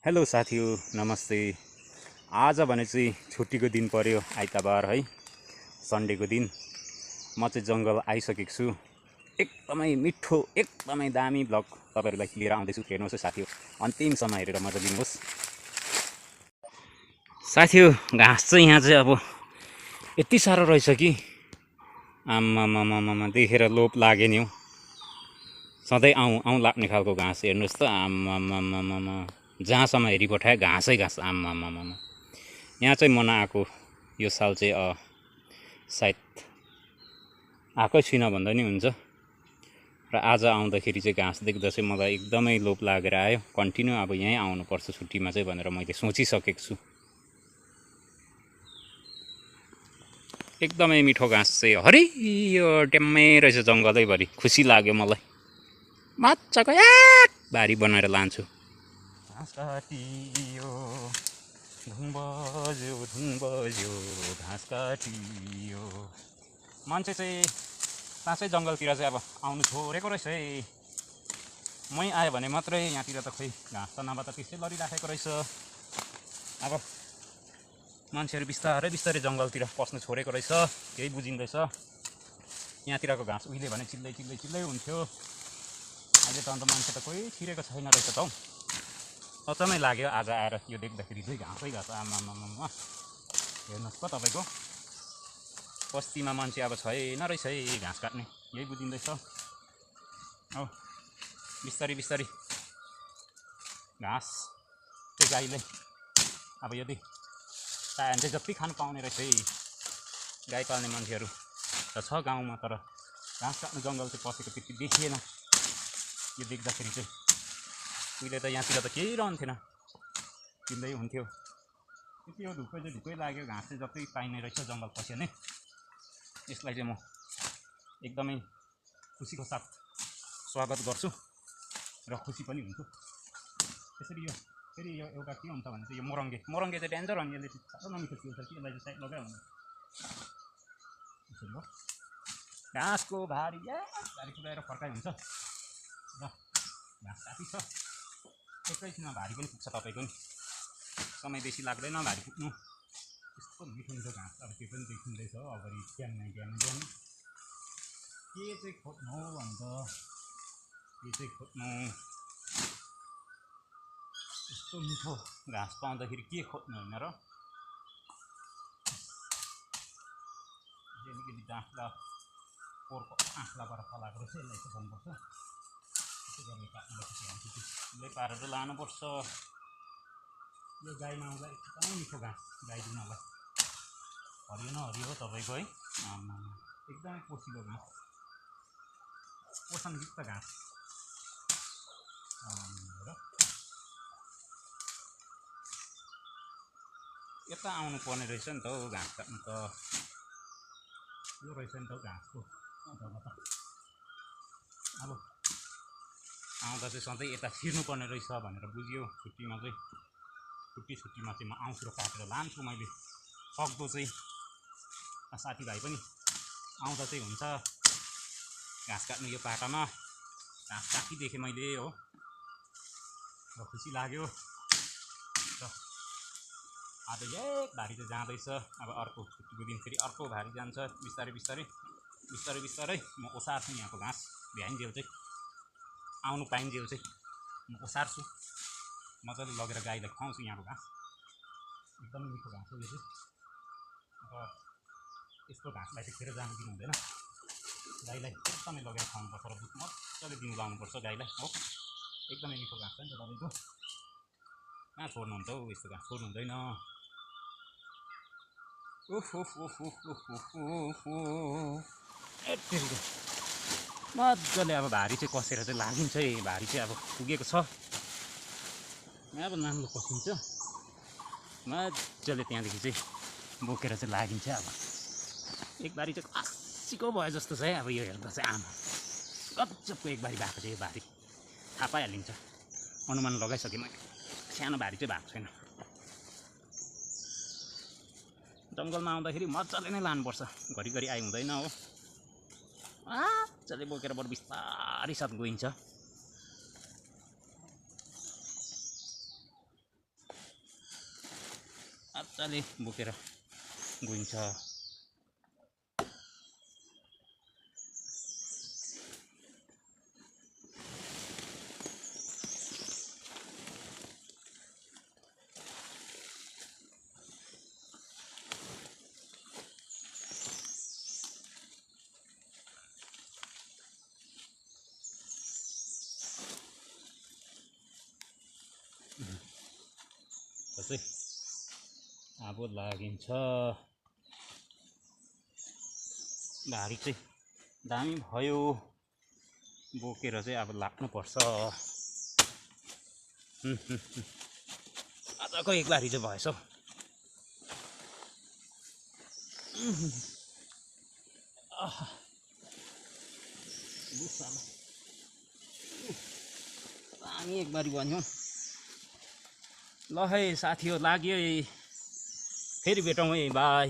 Hello साथीहरु नमस्ते। आज भने चाहिँ छुट्टीको दिन पर्यो, आइतबार है, सन्डेको दिन। म चाहिँ जंगल आइसकेको छु। एकदमै मिठो एकदमै दामी ब्लग तपाईहरुलाई लिएर आउँदैछु। हेर्नुहोस् है साथीहरु, अन्तिमसम्म हेरेर मजा लिनुहोस्। साथीहरु, घाँस चाहिँ यहाँ चाहिँ अब यति साह्रो रहेछ कि आम्मामामामा देखेर लोभ लाग्यो नि हौ। सधैँ आउँ लाग्ने खालको घाँस। हेर्नुहोस् त, आम्मामामामा जहाँसम्म हेरिपठाए घाँसै घाँस। आम्मामामामा यहाँ चाहिँ म नआएको यो साल चाहिँ सायद आएकै छुइनँ भन्दा नि हुन्छ। र आज आउँदाखेरि चाहिँ घाँस देख्दा चाहिँ मलाई एकदमै लोभ लागेर आयो। कन्टिन्यू अब यहीँ आउनुपर्छ छुट्टीमा चाहिँ भनेर मैले सोचिसकेको छु। एकदमै मिठो घाँस चाहिँ हरियो ट्याम्मै रहेछ जङ्गलैभरि। खुसी लाग्यो मलाई। मजाको एक बारी बनाएर लान्छु। घाँस काटियो धुन बज्यो घाँस काटियो। मान्छे चाहिँ साँच्चै जङ्गलतिर चाहिँ अब आउनु छोडेको रहेछ है। मै आयो भने मात्रै यहाँतिर त खोइ घाँस त नभए त त्यसै लडिराखेको रहेछ। अब मान्छेहरू बिस्तारै बिस्तारै जङ्गलतिर पस्नु छोडेको रहेछ, केही बुझिँदैछ। यहाँतिरको घाँस उहिले भने चिल्लै हुन्थ्यो, अहिले त अन्त मान्छे त कोही छिरेको छैन रहेछ त हौ। अचम्मै लाग्यो आज आएर यो देख्दाखेरि चाहिँ घाँसै घाँस। आमामामा हेर्नुहोस् त तपाईँको बस्तीमा मान्छे अब छैन रहेछ है घाँस काट्ने, यही बुझिँदैछ। हो बिस्तारै बिस्तारै घाँस चाहिँ गाईले अब यदि चाहे भने चाहिँ जति खानु पाउने रहेछ है। गाई पाल्ने मान्छेहरू त छ गाउँमा, तर घाँस काट्नु जङ्गल चाहिँ पसेको त्यति देखिएन यो देख्दाखेरि चाहिँ। उहिले त यहाँतिर त केही रहन्थेन, किन्दै हुन्थ्यो। त्यति हो, ढुक्कै चाहिँ ढुक्कै लाग्यो। घाँस चाहिँ जति पाइने रहेछ जङ्गल पस्यो नै। यसलाई चाहिँ म एकदमै खुसीको साथ स्वागत गर्छु र खुसी पनि हुन्छु। त्यसरी यो फेरि यो एउटा के हुन्छ भने चाहिँ यो मोरङ्गे चाहिँ डेन्जर हो नि। यसले साह्रो नमिठो चिल्छ कि, यसलाई चाहिँ साइड लगायो भने यसरी हो। घाँसको भारी पुऱ्याएर फर्काइ हुन्छ र घाँस काटी छ एकैछिनमा भारी पनि पुग्छ तपाईँको नि। समय बेसी लाग्दैन भारी पुग्नु। यस्तो मिठो मिठो घाँस अब त्यो पनि देखिँदैछ अगाडि ड्याम्मै के चाहिँ खोज्नु हौ अन्त, के चाहिँ खोज्नु। यस्तो मिठो घाँस पाउँदाखेरि के खोज्नु होइन र। अलिकति डाँठला पोहोरको आँख्लाबाट फलाएको रहेछ, यसलाई चाहिँ गर्नुपर्छ। त्यसो गरेर काट्नुपर्छ, यसलाई पारेर लानुपर्छ। यो गाईमा आउँदा एकदमै मिठो घाँस गाइदिनलाई हरियो न हरियो हो तपाईँको है। एकदमै पोसिलो घाँस, पोषणयुक्त घाँस। यता आउनु पर्ने रहेछ नि त हौ घाँस काट्नु त। यो रहेछ नि त हौ घाँसको जग्गा त। अब आउँदा चाहिँ सधैँ यता छिर्नुपर्ने रहेछ भनेर बुझ्यो। छुट्टीमा चाहिँ म आउँछु र काटेर लान्छु। मैले सक्दो चाहिँ साथीभाइ पनि आउँदा चाहिँ हुन्छ घाँस काट्नु यो पाटामा। घाँस काटिदेखेँ मैले हो र खुसी लाग्यो। र आज एक भारी चाहिँ जाँदैछ। अब अर्को छुट्टीको दिन फेरि अर्को भारी जान्छ। बिस्तारै बिस्तारै म ओसार्छु यहाँको घाँस। भ्याइन्जेल चाहिँ आउनु पाइन्जेल चाहिँ म ओसार्छु। मजाले लगेर गाईलाई खुवाउँछु यहाँको घाँस। एकदमै मिठो घाँस हो यो चाहिँ। र यस्तो घाँसलाई चाहिँ खेर जानु दिनु हुँदैन। गाईलाई एकदमै लगेर खुवाउनुपर्छ र दुध मजाले दिनु लाउनुपर्छ गाईलाई हो। एकदमै मिठो घाँस छ नि त तपाईँको। कहाँ छोड्नुहुन्छ हौ यस्तो घाँस, छोड्नु हुँदैन। मजाले अब भारी चाहिँ कसेर चाहिँ लागिन्छ है। भारी चाहिँ अब पुगेको छ, अब नाम्लो कसिन्छ मजाले। त्यहाँदेखि चाहिँ बोकेर चाहिँ लागिन्छ। अब एक बारी चाहिँ खसीको भयो जस्तो छ है। अब यो हेर्दा चाहिँ आमा गजबको एक बारी भएको चाहिँ यो भारी थाहा पाइहालिन्छ। अनुमान लगाइसकेँ मैले, सानो भारी चाहिँ भएको छैन। जङ्गलमा आउँदाखेरि मजाले नै लानुपर्छ, घरिघरि आइ हुँदैन हो। मजाले बोकेर बरु बिस्तारै साथ गइन्छ। मजाले बोकेर गइन्छ। चाहिँ अब लागिन्छ। भारी चाहिँ दामी भयो, बोकेर चाहिँ अब लाग्नुपर्छ। मजाको एक बारी चाहिँ भएछ हौ। दामी एक बारी बन्यो। ल है साथी हो, लाग्यो है, फेरि भेटौँ है, बाई।